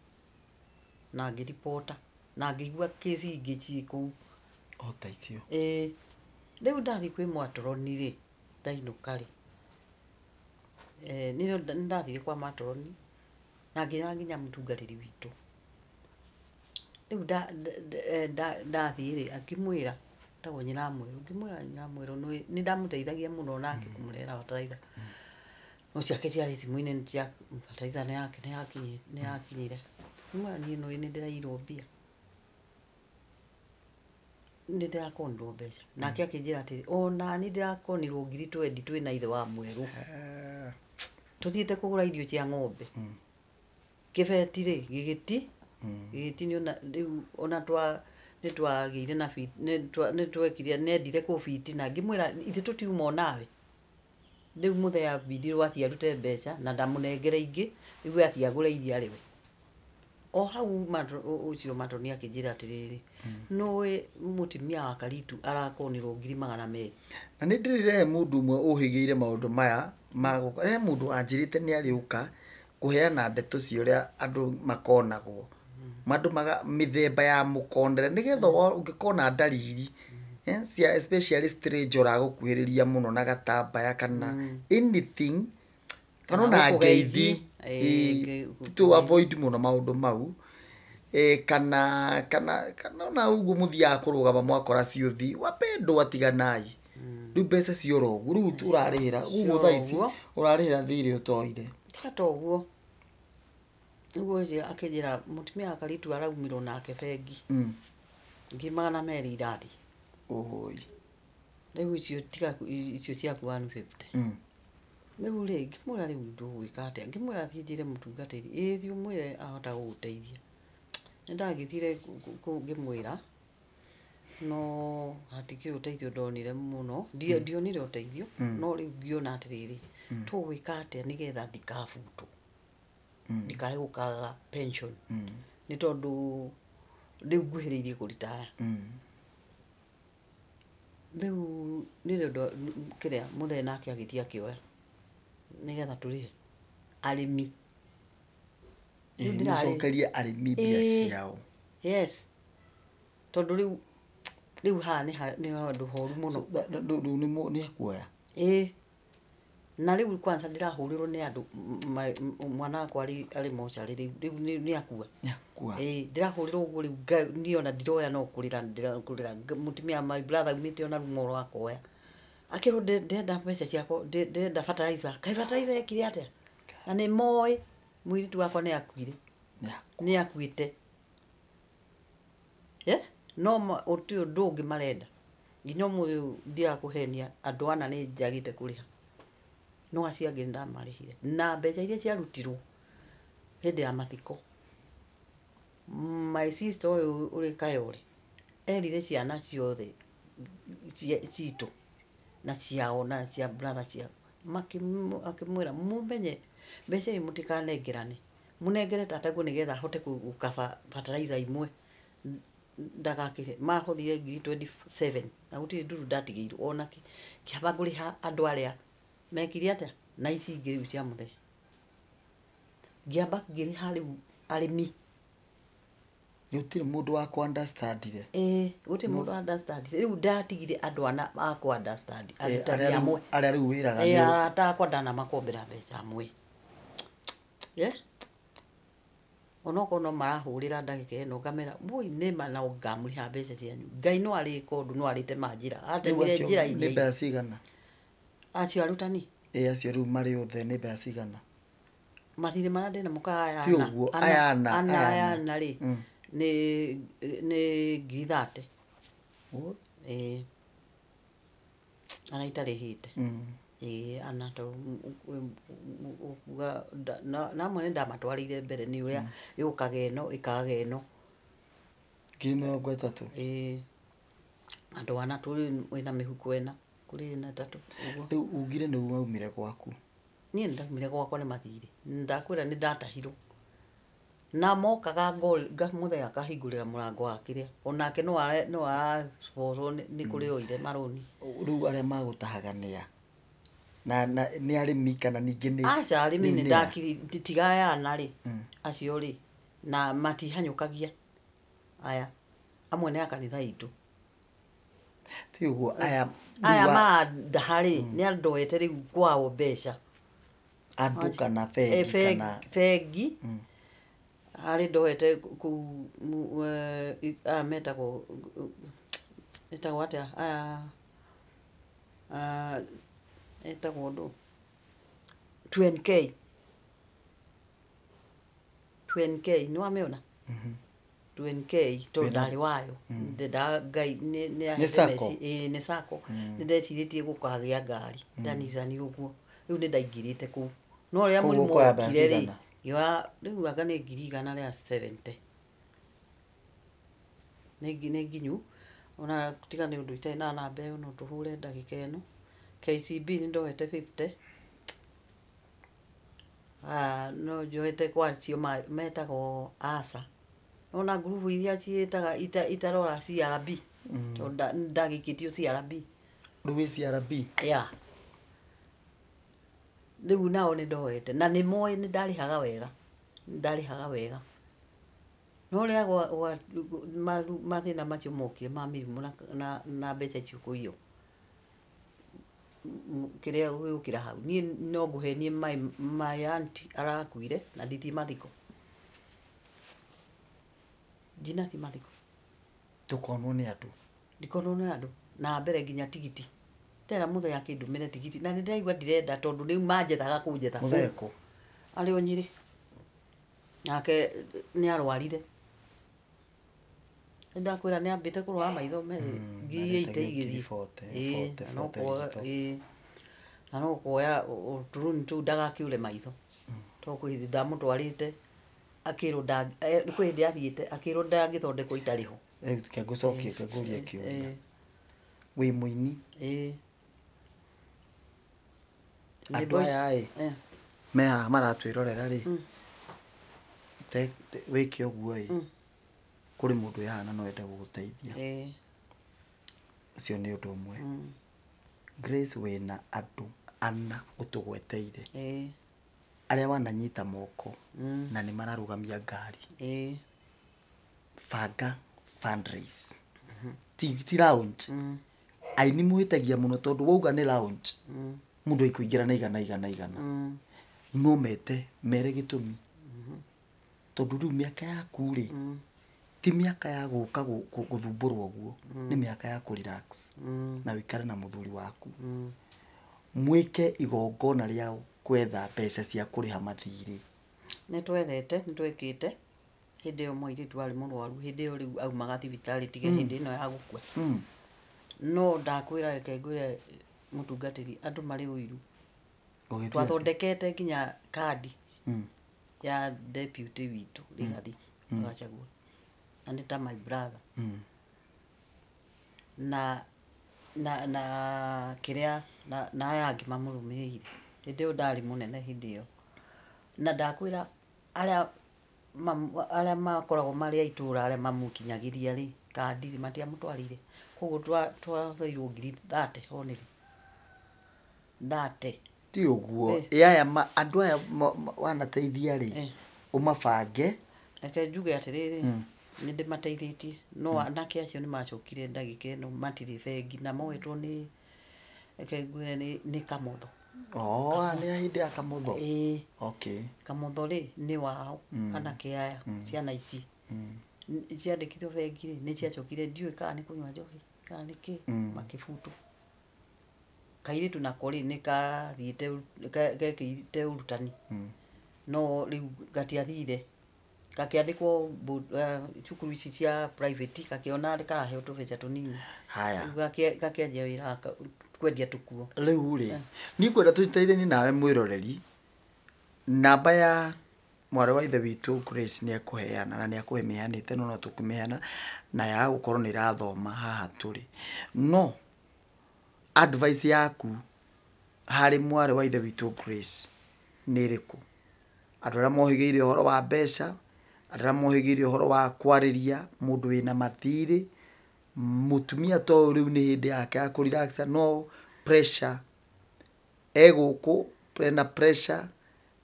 na ngĩribota na ngĩigua kĩci ingĩ ciĩ kũu. O ta icio. Ĩĩ. Rĩu ndathiĩ kwĩ matroni rĩ, ndainũka rĩ, nĩrĩo nĩndathire kwa matroni na ngĩra nginya mũtungatĩri witũ. Rĩu ndathiĩ rĩ, akĩmwĩra, etagwo Nyinamwerũ, ngĩmwĩra Nyinamwerũ nĩ ndamũteithagia mũno nake kũmũrehera bataraitha. No ciake ciarĩ thimũ-inĩ cia bataraitha nĩ yakinyire. Ngĩmwĩra niĩ nĩũĩ nĩ ndĩraiyirwo mbia. Nĩ ndĩrakonirwo mbeca. Nake akĩnjĩra atĩrĩ, ona niĩ ndĩrakonirwo 20,000 twĩna ithe wa mwerũ. Tũthiĩte kũgũra irio cia ng'ombe. Kĩbeti rĩ, gĩgĩti, gĩgĩti nĩ ona rĩu ona twa nĩ twagĩire na nĩ twekire nĩendire kũbitina ngĩmwĩra ithe tũtiuma onawe. Rĩu mũthee ambindirwo athiĩ arute mbeca na ndamũnengere ingĩ, rĩu athiĩ agũre iria arĩ we. O hau ũcio matroni akĩnjĩra atĩrĩrĩ, nĩũĩ mũtumia wa Karitu arakonirwo 200,000. Na nĩ ndĩrĩre mũndũ ũmwe ũhĩgĩire maũndũ maya ma gũka. He mũndũ anjĩrĩte nĩ arĩũka kũheana ndeto cia ũrĩa andũ makonagwo. Mandũ maga mĩthemba ya mũkondere nĩgetha ũngĩkona ndariri cia especially stranger ũragũkuhĩrĩria mũno na gatambaya kana anything kana ona ngeithi, to avoid mũno maũndũ mau. Kana kana kana ona ũguo mũthiaga kũrũgama mwakora ciũthi wapendwa tiganai. Rĩu mbeca ciora ũguo, rĩu ũrarĩhĩra ũguo thaa ici ũrarĩhĩra thirĩ ũtoire. Tiga ta ũguo. Ũguo ũcio akĩnjĩra mũtumia wa Karitu araumirwo nake bengi. 200,000 irathiĩ. Oi. Rĩu icio tiga icio ciaku 150. Rĩu rĩ, ngĩmwĩra rĩu ndũgwĩka atĩa? Ngĩmwĩra thiĩ njĩre mũtungatĩri, ĩĩ thiĩ ũmwĩre ahota gũgũteithia. Nĩ ndagĩthire ngĩmwĩra, no hatikĩrĩ ũteithio ndonire mũno. Ndionire ũteithio, no rĩu ngĩona atĩrĩrĩ, tũgwĩka atĩa nĩgetha ndikabutwo, ndikae gũkaga pension. Nĩ tondũ rĩu nguhĩrĩirie kũritaya. Rĩu nĩrĩo kĩrĩa mũthee nake agĩthiĩ akĩoya nĩgetha tũrĩhe arĩmi. Mũcokerie arĩmi mbia ciao. Yes. Tondũ rĩu haha nĩ handũ horu mũno. Rĩu nĩ akuoya? Ĩĩ. Na rĩu kwanza ndĩrahũrĩrwo nĩ andũ, mwana wakwa arĩ mocarĩ rĩu, rĩu nĩ akua. Nĩ akua. Ĩĩ, ndĩrahũrĩrwo ũguo rĩu niĩ ona ndiroya no kũrĩra ndĩrakũrĩra. Mũtumia my brother aumĩte ona Rung'oro akoya. Akĩrwo ndĩrenda mbeca ciakwa, ndĩrenda fertilizer. Kaĩ fertilizer yekire atĩa? Na nĩ moĩ mũirĩtu wakwa nĩ akuire. Nĩ akuĩte. No ũtĩ ũndũ ũngĩ marenda. Nginya ũmũthĩ ũyũ ndirakũhenia andũ ana nĩ njagĩte kũrĩha. No acio angĩ nĩndamarĩhire. Na mbeca iria ciarutirwo hĩndĩ ya mathiko, my sister ũyũ ũrĩ Kayore erire ciana ciothe citũ na ciao na cia brother ciao, akĩmwĩra mũmenye mbeca ici mũtikanengerane, mũnengere tataguo nĩgetha ahote gũkaba fertilizer imwe ndagakĩre. Mahothire ngiri 27 na gũtirĩ nduru ndatigĩirwo ona kĩ. Kĩaba ngũrĩha andũ arĩa mekire atĩa na ici ingĩ rĩu cia mũthee. Ngĩamba ngĩrĩha rĩu arĩmi. Gũtirĩ mũndũ wa kũ understandire. Ĩĩ, gũtirĩ mũndũ understand. Rĩu ndatigire andũ ana a kũ understand, arutani amwe. Arĩa rĩu wĩraga nĩ arata akwa ndanamakombera mbeca amwe. Onokorwo no marahũrĩra ndagĩka ĩno ngamera woi nĩma no ngamũrĩha mbeca cianyu. Ngai no arĩka ũndũ no arĩte manjĩra. Atemire njĩra iria. Nĩ mbeca cigana? Acio arutani? Ĩĩ, acio rĩu marĩ othe nĩ mbeca cigana? Mathirĩ marĩa ndĩnamo kaya ana. Aya ana rĩ nĩ ngiri 30. Ĩĩ. Ana itarĩhĩte. Ĩĩ, ana to kuga na amwe nĩ ndamatwarĩire mbere nĩ ũrĩa yũkaga ĩno ĩkaga ĩno. Ngiri 30. Ĩĩ. Andũ ana tũrĩ wĩna mĩhuko ĩna kũrĩ na ĩtatũ ũguo. Rĩu ugire nĩ waumire gwaku? Niĩ nĩndaumire gwakwa nĩ mathirĩ. Ndakwĩra nĩ ndatahirwo. Na mokaga mũthee akahingũrĩra mũrango wa kĩrĩa. Onake no araborwo nĩ kũrĩa oire marũni. Rĩu arĩa magũtahaga nĩ a? Na nĩ arĩmi kana ningĩ nĩ? Aca, arĩmi nĩ ndakiri tiga aya ana rĩ. Acio rĩ na matihanyũkagia. Aya amwe nĩ a kanitha itũ. Ti ũguo aya aya marandaha rĩ nĩ andũ ete rĩu kwao mbeca. Andũ kana bengi kana bengi. Harĩ ndoete kũu aya metagwo atĩa aya etagwo ndũ 2NK 2NK nĩ wamĩona? 2NK tondũ ndarĩ wayo. Nda Ngai nĩ Sacco? Nĩ Sacco. Nĩ ndecirĩtie gũkagĩa ngari Nissan ũguo. Rĩu nĩ ndaingĩrĩte kũu. No ũrĩa mũrimũ wokire rĩ, rĩu anga nĩ ngiri 170. Nĩ nginyu. Ona tiga nĩ ũndũ itarĩ na namba ĩyo no tũhũre ndagĩka ĩno. KCB nĩ ndoete 50. No njoete kwa acio metagwo ASA. Ona ngurubu iria ciĩtaga itarora CRB. Tondũ ndagĩikĩtio CRB. Rĩu wĩ CRB? Yeah. Rĩu nao nĩ ndoete na nĩ moĩ nĩ ndarĩhaga wega. Ndarĩhaga wega. No ũrĩa mathĩna macio mokire ma mĩrimũ na mbeca icio kũiywo. Kĩrĩa gũgĩũkĩra hau. Niĩ no ngũhenie my auntie arakuire na ndithiĩ mathiko. Ndinathiĩ mathiko. Ndũkonwo nĩ andũ. Ndikonwo nĩ andũ. Na mbere nginya tigiti. Tera mũthee akĩndũmĩre tigiti na nĩndĩraigua ndirenda tondũ rĩu manjethaga kũnjetha. Mũthee kũ? Arĩ o Nyĩrĩ. Nake nĩ arwarire. Nĩndakwĩra nĩ ambĩte kũrwara maitho merĩ ngiri 80 igĩthiĩ. Na no kuoya tũruni tũu ndagakĩũre maitho. Tondũ kwĩ hĩndĩ ndamũtwarĩte akĩrwo kwĩ hĩndĩ athiĩte akĩrwo ndangĩthondekwo itarĩ ho. Reke ngũcokie ngũrie kĩũria. Wĩ mũini? Ĩĩ. Andũ aya ĩ me haha maratwĩrorera rĩ, wĩke ũguo ĩ, kũrĩ mũndũ wĩ haha na no ende gũgũteithia. Ũcio nĩ ũndũ ũmwe. Grace wĩna andũ ana ũtũgweteire. Arĩa wananyita moko na nĩ mararũgamia ngari. Banga fundraise. Ti lounge. Aini mũhĩtagia mũno tondũ wauga nĩ lounge. Mũndũ aikũingĩra na igana igana igana. No mete mere gĩtũmi. Tondũ rĩu mĩaka yaku rĩ, ti mĩaka ya gũka gũthumbũrwo ũguo, nĩ mĩaka ya kũ-relax na ũikare na mũthuri waku. Mwĩke igongona rĩa gwetha mbeca cia kũrĩha mathirĩ. Nĩ twethete, nĩ twĩkĩte. Hĩndĩ ĩyo mũirĩtu arĩ mũrwaru, hĩndĩ ĩyo rĩu aumaga thibitarĩ tiga hĩndĩ ĩno ya gũkua. No ndakwĩra, reke ngwĩre mũtungatĩri, andũ marĩ ũiru. Ũgĩthiĩ atĩa? Twathondekete nginya kandi ya deputy witũ Rigathi Gachagua, na nĩ ta my brother. Na kĩrĩa na aya angĩ mamũrũmĩrĩire. Hĩndĩ ĩyo ndarĩ mũnene hĩndĩ ĩyo, na ndakwĩra arĩa arĩa makoragwo marĩ a itũra, arĩa mamũkinyagĩria rĩ kandi rĩ, matiamũtwarĩire. Koguo twathoirwo 30,000 only 30. Ti ũguo. Ĩ aya andũ aya wanateithia rĩ, ũmabange. Reke njuge atĩrĩrĩ, nĩ ndĩmateithĩtie, no anake acio nĩ macokire ndagĩka ĩno matirĩ bengi na moetwo nĩ, reke ngwĩre, nĩ Kamotho. Oh, nĩ hĩndĩ ya Kamotho. Ĩĩ. Okay. Kamotho rĩ, nĩ wao. Anake aya, ciana ici ciandĩkithio bengi rĩ, nĩ ciacokire, ndiũĩ kana nĩ kũnyua njohi kana nĩ kĩ, makĩbutwo. Kairĩtu nako rĩ, nĩ kathiĩte gekĩte ũrutani, no rĩu gatiathire, gakĩandĩkwo cukuru ici cia private, gakĩona karaheo tũbeca tũnini. Haya. Rĩu gakĩanjia wĩra kwendia tũkuo. Rĩu rĩ, niĩ ngwenda tũteithanie nawe mwĩroreri. Namba ya mwarĩ wa ithe witũ Grace nĩ ekũheana na nĩ ekũmĩheanĩte, no no tũkũmĩheana na ya gũkorwo nĩ ĩrathoma haha tũrĩ. No advice yaku harĩ mwarĩ wa ithe witũ Grace nĩ ĩrĩkũ? Andũ arĩa mohĩgĩire ũhoro wa mbeca, andũ arĩa mohĩgĩire ũhoro wa kwarĩria mũndũ wĩna mathirĩ, mũtumia ta ũyũ rĩu nĩ hĩndĩ yake ya kũrelax, no pressure egũkũ ena pressure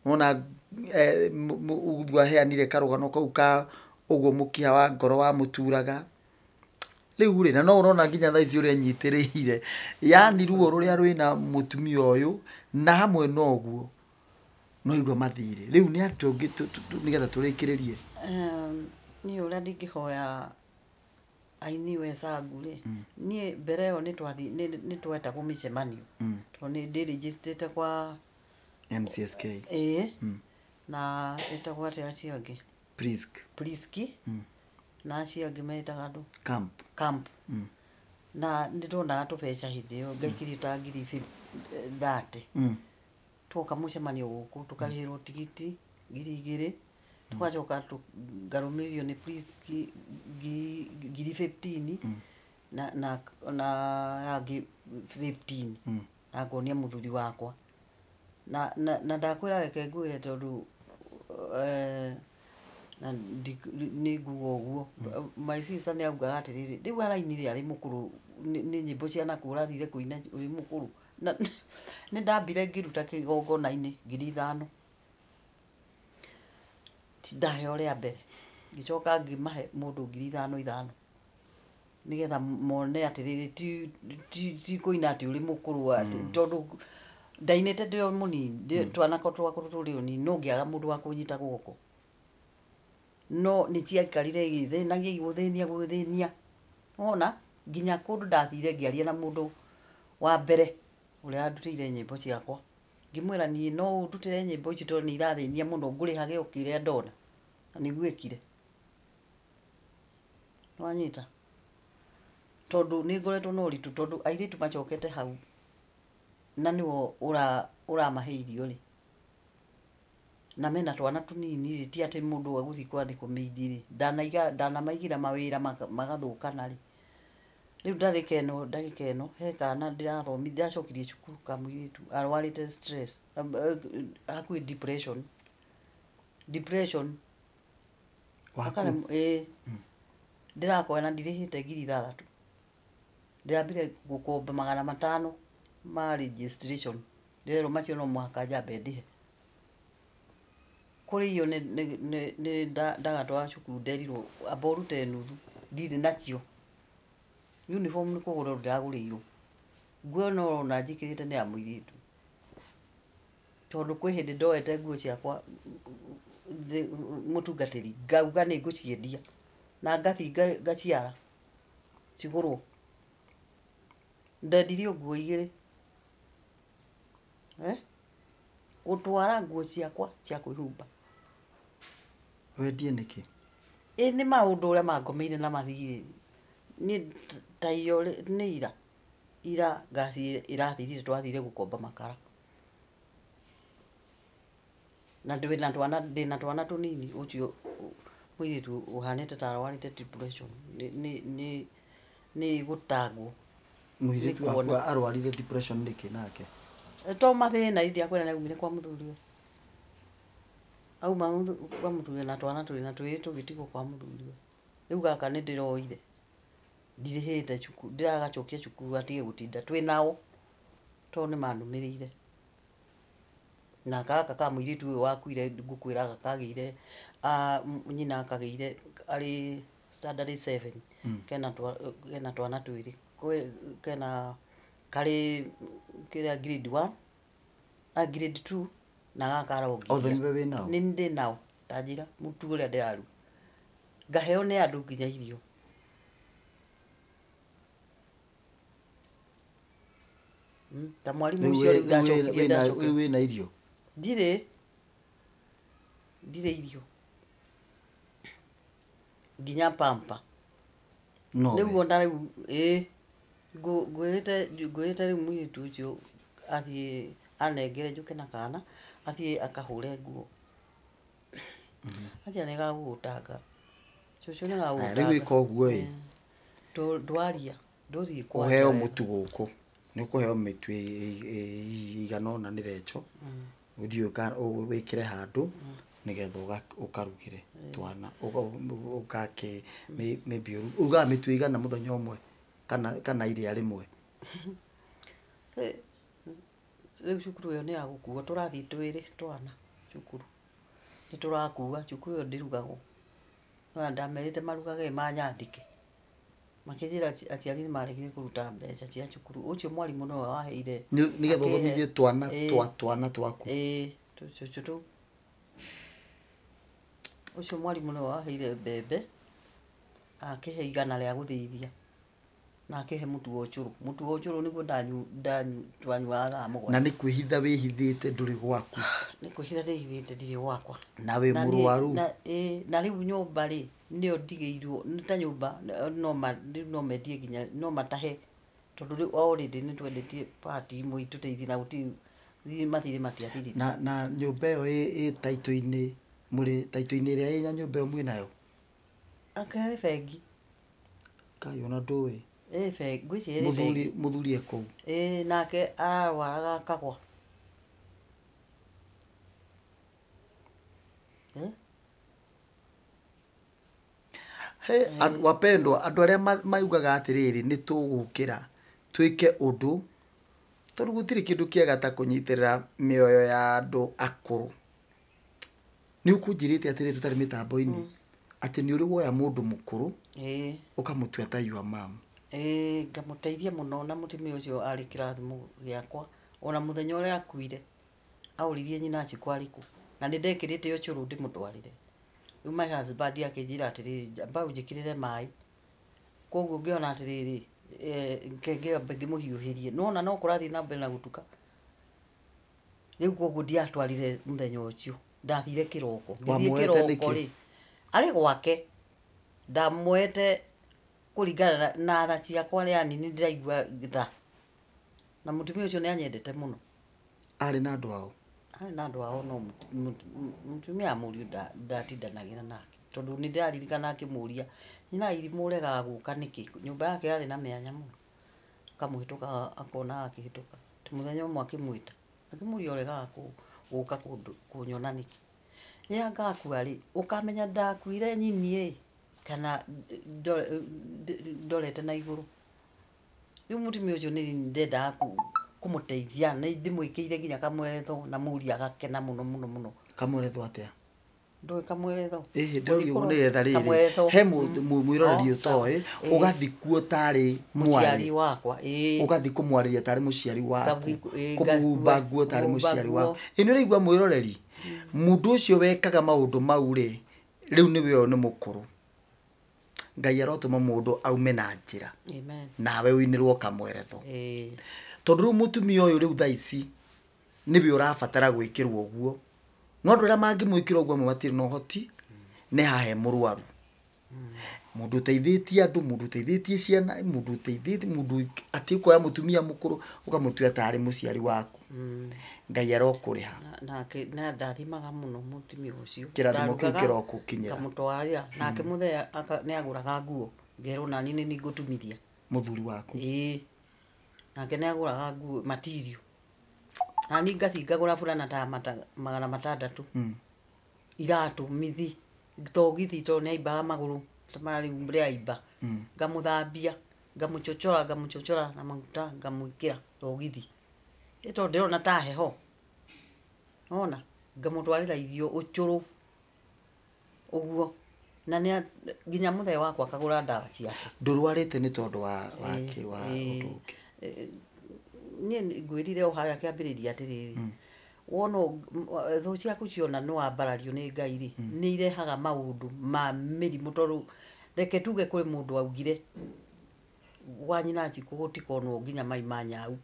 nona ũguo aheanire karũgano kau ka ũguo mũkiha wa ngoro wamũturaga rĩu rĩ, na no ũrona nginya thaa ici ũrĩa enyitĩrĩire, yani ruo rũrĩa rwĩna mũtumia ũyũ, na hamwe na ũguo no igua mathirĩ rĩu nĩ atĩ ũngĩ nĩgetha tũrĩkĩrĩrie. Niĩ ũrĩa ndingĩhoya aini wecangu rĩ, niĩ mbere ĩyo nĩ twetagwo mĩcemanio, tondũ nĩ ndĩrĩnjĩcitĩte kwa MCSK. Ĩĩ, na ĩtagwo atĩa acio angĩ? Prisk. Priski, na acio angĩ metaga andũ Camp. Camp. Na nĩ ndonaga tũbeca hĩndĩ ĩyo, ngaikirio ta ngiri 30. Twoka mũcemanio gũkũ tũkarĩhĩrwo tigiti 2,000, tũgacoka ngarũmĩrĩrio nĩ Priski ngiri 15 na yangĩ 15, na ngonia mũthuri wakwa na ndakwĩra, reke ngwĩre, tondũ na nĩ nguga ũguo, my sister nĩ augaga atĩrĩrĩ, rĩu arainire arĩ mũkũrũ, nĩ nyĩmbo cia nakũu ũrathire kũina wĩ mũkũrũ. Na nĩ ndambire ngĩruta kĩgongona-inĩ 5,000 ndaheo rĩa mbere, ngĩcoka ngĩmahe mũndũ 5,000 ithano, nĩgetha mone atĩrĩrĩ, ti kũina atĩ ũrĩ mũkũrũ, atĩ tondũ ndainĩte ndĩ o mũnini, twanako twakwa tũrĩ o nini, no ngĩaga mũndũ wa kũnyita guoko. No nĩ ciaikarire igĩthĩnagia, igũthĩnia gũthĩnia, wona nginya kũndũ ndathire ngĩaria na mũndũ wa mbere ũrĩa wandutĩire nyĩmbo ciakwa, ngĩmwĩra, "Niĩ no ũndutĩre nyĩmbo ici, tondũ nĩ irathĩnia mũno, ngũrĩhage o kĩrĩa ndona." Na nĩguo ĩkire. Nĩwanyita? Tondũ nĩ ngoretwo na ũritũ, tondũ airĩtu macokete hau na nĩo ũramahe irio rĩ, na mena twana tũnini rĩ, ti atĩ mũndũ agũthiĩ kwandĩkwo mĩindi rĩ, ndanaiga ndanamaigĩra mawĩra magathũkana rĩ. Rĩu ndagĩka ĩno he kana ndĩrathomi, ndĩracokirie cukuru, kamũirĩtu arwarĩte stress, hakuhĩ depression. Waku? Ĩĩ, ndĩrakoya na ndirĩhĩte 6,000. Ndĩrambire gũkomba 500 ma registration, ndĩrerwo macio no mũhaka njambe ndĩhe. Kũrĩ iyo nĩ ndagatwara cukuru, nderirwo amba ũrute nuthu, ndirĩ nacio. Uniform nĩ kũgũrwo ndĩragũrĩirwo. Nguo ĩno ũrona njĩkĩrĩte nĩ ya mũirĩtu, tondũ kwĩ hĩndĩ ndoete nguo ciakwa mũtungatĩri, ngauga nĩ ngũciendia na ngathi ngaciara cigũrwo. Ndendirio nguo igĩrĩ, eh? Gũtwara nguo ciakwa cia kwĩhumba. Wendie nĩkĩ? Ĩ nĩ maũndũ ũrĩa mangomeire na mathirĩ. Niĩ ta iyo nĩ ira. Ira ngasi ĩrathirire twathire gũkomba makara. Na ndĩ na twana ndĩna twana tũnini ũcio mũirĩtu ũhanĩte ta arwarĩte depression nĩ gũtangwo. Mũirĩtu Nĩ kuona. wakwa arwarire depression nĩkĩ nake? To mathĩna indiakwĩra nĩ aumire kwa mũthuriwe. Auma kwa mũthuriwe na twana twĩrĩ na twĩrĩ tũgĩtigwo kwa mũthuriwe. Rĩu gaka nĩ ndĩroire. Ndirĩhĩte cukuru, ndĩragacokia cukuru atige gũtinda twĩ nao tondũ nĩ manũmĩrĩire. Na gaka ka mũirĩtu ũyũ wakuire ngũkwĩraga kagĩire nyina akagĩire arĩ standard 7. Kena twana twĩrĩ. Kena karĩ kĩrĩa grade 1 grade 2 na gaka arongia. Othe nĩwe wĩ nao? Nĩ ndĩ nao. Ta njĩra mũtu ũrĩa ndĩraruga. Ngaheo nĩ andũ nginya irio. Ta mwarimũ ũcio rĩu ndacokirie ndacokirie. Rĩu wĩna irio? Ndirĩ. Ndirĩ irio. Nginya pamper. No. Rĩu ona rĩu ĩĩ ngwĩrĩte rĩu mũirĩtu ũcio athiĩ anengere njũke na kana athiĩ akahũre nguo. Anjĩra nĩ gagũgũtanga. Cũcũ nĩ gagũgũtanga. Rĩu ĩka ũguo ĩ. Ndwaria, ndũthiĩ kwaria. Ũheo mũtu gũkũ. Nĩ ũkũheo mĩtu ĩigana ũna nĩ Recho. Ũthiĩ wĩkĩre handũ nĩgetha ũkarugĩre twana. Ũgake maybe ũrugaga mĩtu ĩigana mũthenya ũmwe kana iria rĩmwe. Rĩu cukuru ĩyo nĩ ya gũkuo tũrathiĩ twĩrĩ twana cukuru. Nĩ tũrakua cukuru ĩyo ndĩrugagwo. Na ndamerĩte marugage manyandĩke. Makĩnjĩra aciari nĩ maregire kũruta mbeca cia cukuru. Ũcio mwarimũ nĩwe waheire. Nĩgetha ũthomithie twana twa twana twaku. Ĩĩ, tũcũcũ tũu. Ũcio mwarimũ nĩwe waheire mbembe, akĩhe igana rĩa gũthĩithia, na akĩhe mũtu wa ũcũrũ. Mũtu wa ũcũrũ nĩguo twanyuaga thaa mũgwanja. Na nĩ kwĩhitha wĩhithĩte ndũrĩ gwaku. Nĩ kwĩhitha ndĩhithĩte ndirĩ gwakwa. Na wĩ mũrwaru. Na rĩu nyũmba rĩ, nĩyo ndigĩirwo, nĩ ta nyũmba no mendie nginya no matahe. Tondũ rĩu already nĩ twendetie part imwe itũteithie na gũtirĩ mathirĩ matiathirire. Na nyũmba ĩyo ĩ taitũ-inĩ, mũrĩ taitũ-inĩ ĩrĩa ĩ na nyũmba ĩyo mwĩ nayo? Anga ĩ bengi. Kai ona ndũĩ. Ĩ bengi, ngwĩciria ĩ bengi. Mũthuri e kũu. Ĩ nake arwaraga akagwa. He, wapendwa, andũ arĩa maugaga atĩrĩrĩ nĩ tũgũkĩra twĩke ũndũ tondũ gũtirĩ kĩndũ kĩega ta kũnyitĩrĩra mĩoyo ya andũ akũrũ. Nĩ ũkũnjĩrĩte atĩrĩrĩ tũtarĩ mĩtambo-inĩ atĩ nĩ ũrĩ woya mũndũ mũkũrũ ũkamũtua ta your mom. Ĩĩ, ngamũteithia mũno na mũtumia ũcio arĩ kĩrathimo gĩakwa. Ona mũthenya ũrĩa akuire aũririe nyina Achiko arĩ kũ, na nĩ ndekĩrĩte ũcũrũ ndĩmũtwarĩre. Rĩu my husband akĩnjĩra atĩrĩrĩ, amba ũnjĩkĩrĩre maĩ. Koguo ngĩona atĩrĩrĩ, ngĩambe ngĩmũhiũhĩrie. Nĩwona no kũrathiĩ na mbere na gũtuka. Rĩu koguo ndiatwarire mũthenya ũcio. Ndathire kĩroko. Ngĩthiĩ Wamwoete kĩroko nĩkĩ? rĩ, arĩ gwake. Ndamwoete kũringana na tha ciakwa, yani nĩ ndĩraigua tha. Na mũtumia ũcio nĩ anyendete mũno. Arĩ na andũ ao? Arĩ na andũ ao, no mũtumia wa mũriũ ndatindanagĩra nake. Tondũ nĩ ndĩraririkana akĩmũria, nyina irimũ ũregaga gũka nĩkĩ? Nyũmba yake yarĩ na mĩanya mũno. Akamũhĩtũka akona akĩhĩtũka. Mũthenya ũmwe akĩmwĩta. Akĩmũria ũregaga gũka kũnyona nĩkĩ? Rĩrĩa ngakua rĩ, ũkamenya ndakuire nyini ĩ, kana ndorete na igũrũ. Rĩu mũtumia ũcio nĩ ndendaga kũmũteithia, nĩ ndĩmwĩkĩire nginya kamweretho na mũriũ agakena mũno mũno mũno. Kamweretho atĩa? Ndũĩ kamweretho? Ĩhĩ, ndĩroria ũguo nĩgetha rĩrĩ. Kamweretho. He mwĩroreri ũtoĩ, ũgathiĩ kuo tarĩ Mũciari mwarĩ. wakwa, ĩĩ. Ũgathiĩ kũmwarĩria tarĩ mũciari waku. Ngathiĩ ĩĩ, Kũmũhumba nguo tarĩ kũmũhumba mũciari nguo. waku. Ĩ nĩ ũraigua mwĩroreri? Mũndũ ũcio wekaga maũndũ mau rĩ, rĩu nĩwe ũyũ nĩ mũkũrũ. Ngai arotũma mũndũ aume na njĩra. Amen. Nawe ũinĩrwo kamweretho. Ĩĩ. Tondũ rĩu mũtumia ũyũ rĩu thaa ici nĩwe ũrabatara gwĩkĩrwo ũguo. No andũ arĩa mangĩmwĩkĩra ũguo amwe matirĩ na ũhoti, nĩ haha e mũrwaru. Mũndũ ũteithĩtie andũ, mũndũ ũteithĩtie ciana, mũndũ ũteithĩtie mũndũ atĩ ũkoya mũtumia mũkũrũ ũkamũtua tarĩ mũciari waku. Ngai arokũrĩha. Nake na ndathimaga mũno mũtumia ũcio. Kĩrathimo kĩu Ndarugaga, kĩrokũkinyĩra. Ngamũtwarĩra nake mũthee nĩagũraga nguo ngerwo nani nĩ ngũtumithia. Mũthuri waku. Ĩĩ, nake nĩagũraga nguo matirio, nani ngathi ngagũra burana ta 600. Iratũ mithi togithi to nĩaimbaga magũrũ marĩ rĩaimba. Ngamũthambia, ngamũchochora, ngamũchochora na maguta, ngamwĩkĩra togithi ĩ tondũ ndĩrona ta heho nona, ngamũtwarĩra irio ũcũrũ ũguo, na nĩ nginya mũthee wakwa akagũra ndawa ciake. Ndũrwarĩte nĩ tondũ wa kĩ wa ũndũ ũngĩ? Niĩ ngwĩrire o harĩa kĩambĩrĩria atĩrĩrĩ, wona thũ ciaku ciona nĩ wambarario nĩ Ngai rĩ, nĩ irehaga maũndũ ma mĩrimũ, tondũ reke tuge kũrĩ mũndũ augire gwa nyina Njikũ gũtikonwo nginya mai ma nyau.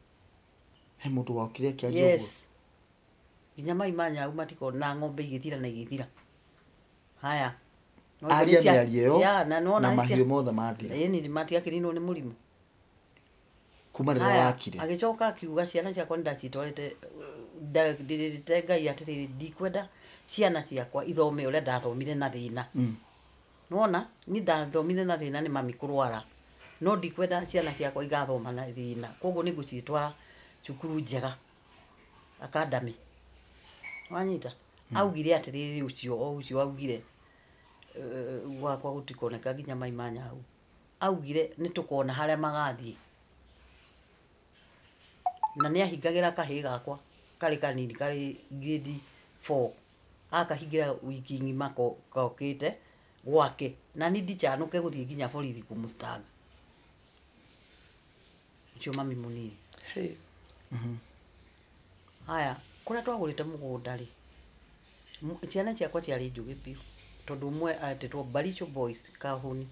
He mũndũ wokire akĩaria ũguo? Yes, nginya mai ma nyau matikona, na ng'ombe igĩthira na igĩthira. Haya. Aria mĩario ĩyo Ya, na nĩwona na nĩ mahiũ mothe mathira. Ĩni matiakĩninwo nĩ mũrimũ. Kuma rĩrĩa Haya, wakire. Agĩcoka akiuga ciana ciakwa nĩ ndacitwarĩte, ndĩrĩte Ngai atĩrĩrĩ, ndikwenda ciana ciakwa ithome ũrĩa ndathomire na thĩna. Nĩwona ni ndathomire na thĩna nĩ mami kũrwara, no ndikwenda ciana ciakwa igathoma na thĩna, koguo nĩ ngũcitwara cukuru njega academy. Wanyita? Augire atĩrĩrĩ, ũcio o ũcio augire gwakwa gũtikoneka nginya mai ma nyau, augire nĩ tũkona harĩa magathiĩ, na nĩ ahingagĩra kahĩĩ gakwa karĩ kanini karĩ grade 4, akahingĩra wiki ng'ima kokĩte gwake, na ni ndichanũke gũthiĩ nginya borithi kũmũstanga ũcio mami mũnini. Hey. Haya, kũrĩa twagũrĩte mũgũnda rĩ, ciana ciakwa ciarĩ njũgĩ biũ, tondũ ũmwe etĩtwo Baricho Boys Kahũni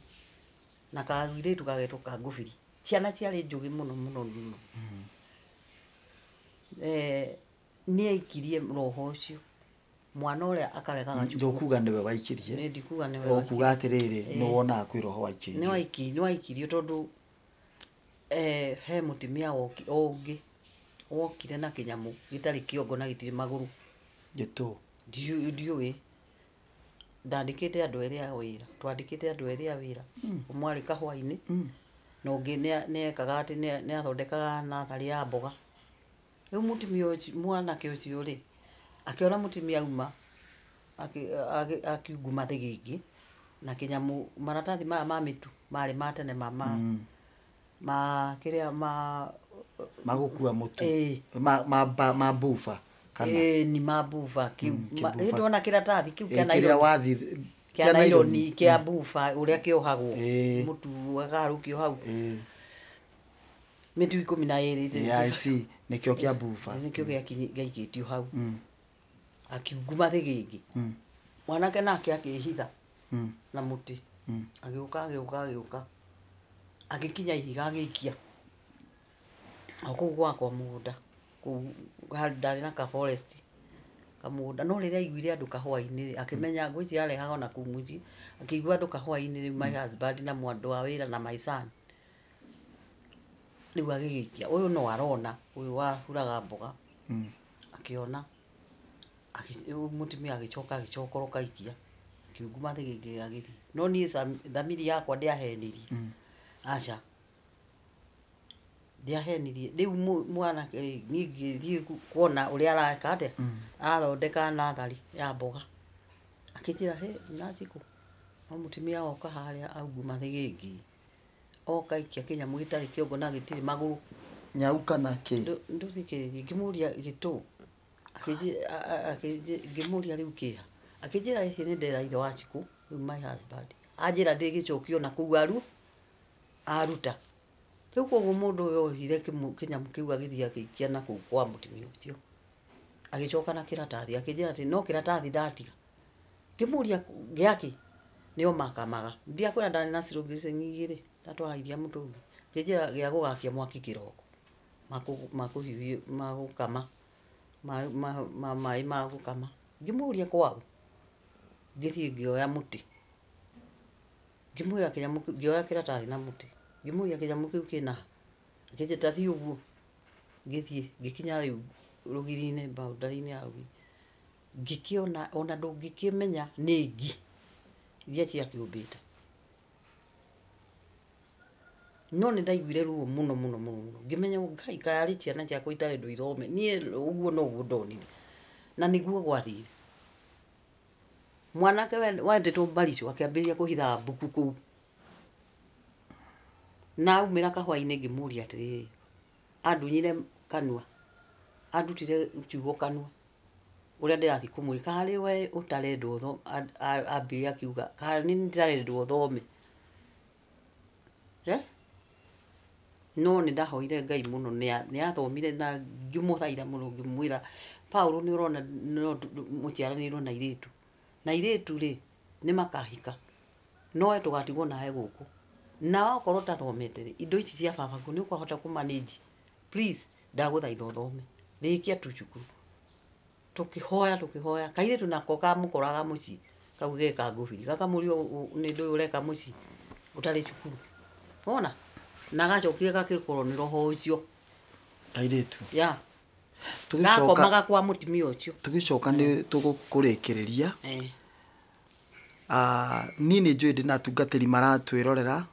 na kairĩtu gagetwo Kangũbiri. Ciana ciarĩ njũgĩ mũno mũno mũno. Nĩ aikirie roho ũcio mwana ũrĩa akaregaga cukuru. Ndũkuga nĩwe waikirie? Nĩ ndikuga nĩwe. Ũkuga atĩrĩrĩ, nĩ wonaga kwĩ roho waikĩirio. Nĩ waikirio tondũ he mũtumia ũngĩ wokire na kĩnyamũ gĩtarĩ kĩongo na gĩtirĩ magũrũ. Gĩtũ. Ndiũĩ, ndandĩkĩte andũ erĩ a wĩra, twandĩkĩte andũ erĩ a wĩra, ũmwe arĩ kahũa-inĩ na ũngĩ nĩ ekaga atĩ nĩ athondekaga natharĩ ya mboga. Rĩu mũtumia ũcio, mwanake ũcio rĩ, akĩona mũtumia auma akiunguma thĩgĩngĩ na kĩnyamũ, maratathi maya ma mĩtu marĩ ma tene ma ma kĩrĩa ma Magũkua mũtu. Ĩĩ. Ma buba kana? Ĩĩ, ni ma buba kĩu. Kĩbuba. Ndona kĩratathi kĩu kĩa Kĩrĩa naironi wathi kĩa naironi kĩa buba ũrĩa kĩohagwo mũtu ũgakarũkio hau, mĩtu 12. Yeah, I see. Nĩkĩo kĩa buba. Nĩkĩo gĩaikĩtio hau. Akiunguma thĩgĩngĩ. Mwanake nake akĩhitha na mũtĩ. Agĩũka, agĩũka, agĩũka, agĩkinya ihiga, agĩikia o kũu gwakwa mũgũnda kũu ndarĩ na ka forest kamũgũnda. No rĩrĩa aiguire andũ kahũa-inĩ rĩ, akĩmenya ngwĩciria arehaga ona kũu mũciĩ, akĩigua andũ kahũa-inĩ rĩu, my husband na mwandũ wa wĩra na my son, rĩu agĩgĩikia. Ũyũ no arona ũyũ wahuraga mboga. Akĩona mũtumia agĩcoka agĩcokoroka aikia, akiunguma thĩgĩngĩ agĩthiĩ. No niĩ thamiri yakwa ndĩahenirie. Aca, ndiahenirie. Rĩu mwanake rĩ, niĩ ngĩthiĩ kuona ũrĩa areka atĩa, arathondeka natharĩ ya mboga, akĩnjĩra, "He Nanjikũ, no mũtumia oka harĩa aunguma thĩgĩngĩ, oka aikia kĩnyamũ gĩtarĩ kĩongo na gĩtirĩ magũrũ." Nyau kana kĩ? Ndũthikĩrĩrie. Ngĩmũria gĩtũ, ngĩmũria rĩu kĩha, akĩnjĩra ĩhĩ nĩ ndera ithe wa Chikũ. Rĩu my husband anjĩra ndĩgĩcokio na kũu aru aruta rĩu. Koguo mũndũ ũyũ ohire kĩnyamũ kĩu agĩthiĩ agĩikia na kũu kwa mũtumia ũcio, agĩcoka na kĩratathi, akĩnjĩra atĩ no kĩratathi ndatiga. Ngĩmũria gĩakĩ, nĩo makamaga, ndiakwĩra ndarĩ na cirũngĩceni igĩrĩ ndatwara iria mũtũngi. Akĩnjĩra gĩa gũgakia mwaki kĩroko, makũhiũhia, magũkama maĩ ma gũkama. Ngĩmũria kwao, ngĩthiĩ ngĩoya mũtĩ. Ngĩmwĩra kĩnyamũ kĩu, ngĩoya kĩratathi na mũtĩ, ngĩmũria kĩnyamũ kĩu kĩna ha, akĩnjĩra thiĩ ũguo. Ngĩthiĩ ngĩkinya rĩu rũgiri-inĩ, boundary-inĩ ya rũgiri, ngĩkĩona ona ndũngĩkĩmenya nĩ ngi iria ciakĩũmbĩte. No nĩ ndaiguire ruo mũno mũno mũno mũno, ngĩmenya Ngai kaĩ arĩ ciana ciakwa itarendwo ithome, niĩ ũguo noguo ndonire na nĩguo gwathire. Mwanake wendetwo Mbarico akĩambĩrĩria kũhitha mbuku kũu, na aumĩra kahũa-inĩ ngĩmũria atĩrĩrĩ, andunyire kanua, andutire kiugo kanua ũrĩa ndĩrathiĩ kũmwĩra, karĩ we ũtarendwo ũthome, ambĩrĩria akiuga karĩ niĩ ndĩrarendwo thome. No nĩ ndahoire Ngai mũno, nĩ athomire na ngĩmũthaitha mũno, ngĩmwĩra Paulo nĩ ũrona no mũciaranĩirwo na airĩtu, na airĩtu rĩ nĩ makahika, no we tũgatigwo nawe gũkũ, na wakorwo ũtathomete rĩ, indo ici cia baba nĩ ũkũhota kũ manage, please ndagũthaitha ũthome, rĩkia tu cukuru. Tũkĩhoya tũkĩhoya, kairĩtu nako kamũkoraga mũciĩ kau geka ngũbiri, gakamũria nĩ ndũĩ ũreka mũciĩ ũtarĩ cukuru, wona na gacokire gakĩkorwo nĩ roho ũcio kairĩtu ya gakomaga kwa mũtumia ũcio. Tũgĩcoka nĩ tũgũkũrĩkĩrĩria. Niĩ nĩ njũĩ ndĩna atungatĩri maratwĩrorera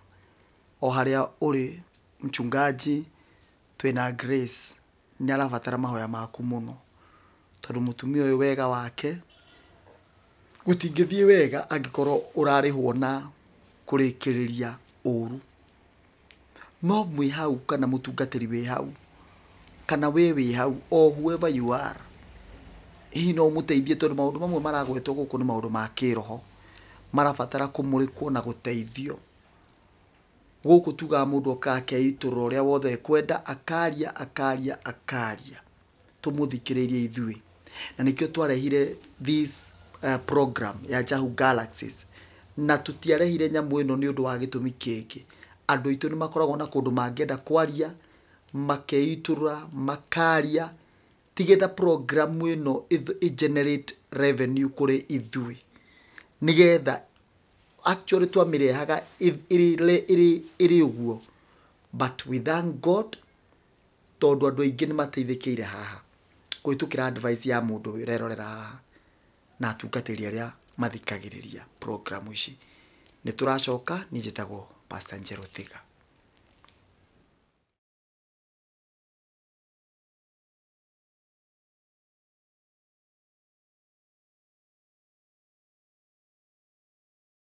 o harĩa ũrĩ, mchungaji twĩna Grace nĩ arabatara mahoya maku mũno, tondũ mũtumia ũyũ wega wake gũtingĩthiĩ wega angĩkorwo ũrarĩhwo na kũrĩkĩrĩria ũru. No mwĩ hau kana mũtungatĩri wĩ hau kana we wĩ hau, o whoever you are, hihi no ũmũteithie, tondũ maũndũ mamwe maragwetwo gũkũ nĩ maũndũ ma kĩroho marabatara kũmũrĩkwo na gũteithio. Gũkũ tugaga mũndũ okaga akeitũrũra ũrĩa wothe ekwenda, akaria akaria akaria, tũmũthikĩrĩrie ithuĩ. Na nĩkĩo twarehire this program ya Jahu Galaxies, na tũtiarehire nyamũ ĩno nĩ ũndũ wa gĩtũmi kĩngĩ. Andũ aitũ nĩ makoragwo na kũndũ mangĩenda kwaria, makeitũrũra, makaria, tigetha program ĩno ĩ generate revenue kũrĩ ithuĩ, nĩgetha actually twamĩrehaga ĩrĩ ũguo, but we thank God tondũ andũ aingĩ nĩ mateithĩkĩire haha kũhĩtũkĩra advice ya mũndũ ũyũ ũrerorera haha na atungatĩri arĩa mathikagĩrĩria program ici. Nĩ tũracoka, niĩ njĩtagwo Pastor Njerũ Thiga.